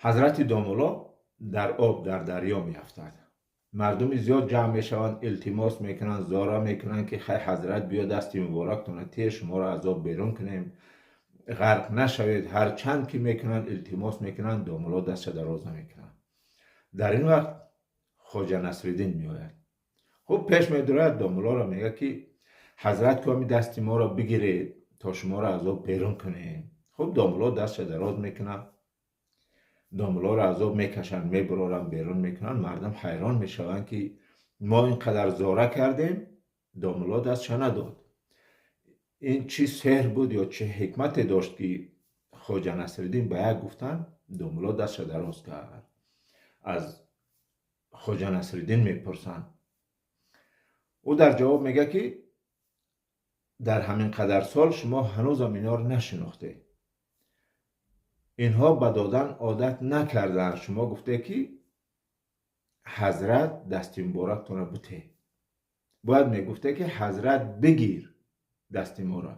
Ҳазрати домулло дар об, дар дарё меафтад. Мардуми зиёд ҷамъ мешаванд, илтимос мекунанд, зора мекунанд, ки хай, ҳазрат, биё, дасти муборактона те, шуморо аз об берун кунем, ғарқ нашавед. Ҳарчанд ки мекунанд, илтимос мекунанд, домулло дастша дароз намекунанд. Дар ин вақт Хоҷа Насриддин меояд. Хуб, пеш медурад, домуллоро мегӯяд, ки ҳазрат, коми дасти моро бигиред, то шуморо аз об берун кунем. Хуб, домулло дастша дароз мекунад, домуллоро аз об мекашанд, мебуроранд, берун мекунанд. Мардум ҳайрон мешаванд, ки мо ин қадар зора кардем, домулло дастша надод. Ин чӣ сеҳр буд ё чӣ ҳикмате дошт, ки Хоҷа Насриддин ба як гуфтан домулло дастша дароз кард? Аз Хоҷа Насриддин мепурсанд. Ӯ дар ҷавоб мегӯяд, ки дар ҳамин қадар сол шумо ҳанӯзам инҳоро нашинохтед. Инҳо ба додан одат накардаанд. Шумо гуфте, ки ҳазрат, дасти муборактонро буте, бояд мегуфте, ки ҳазрат, бигир дасти моро.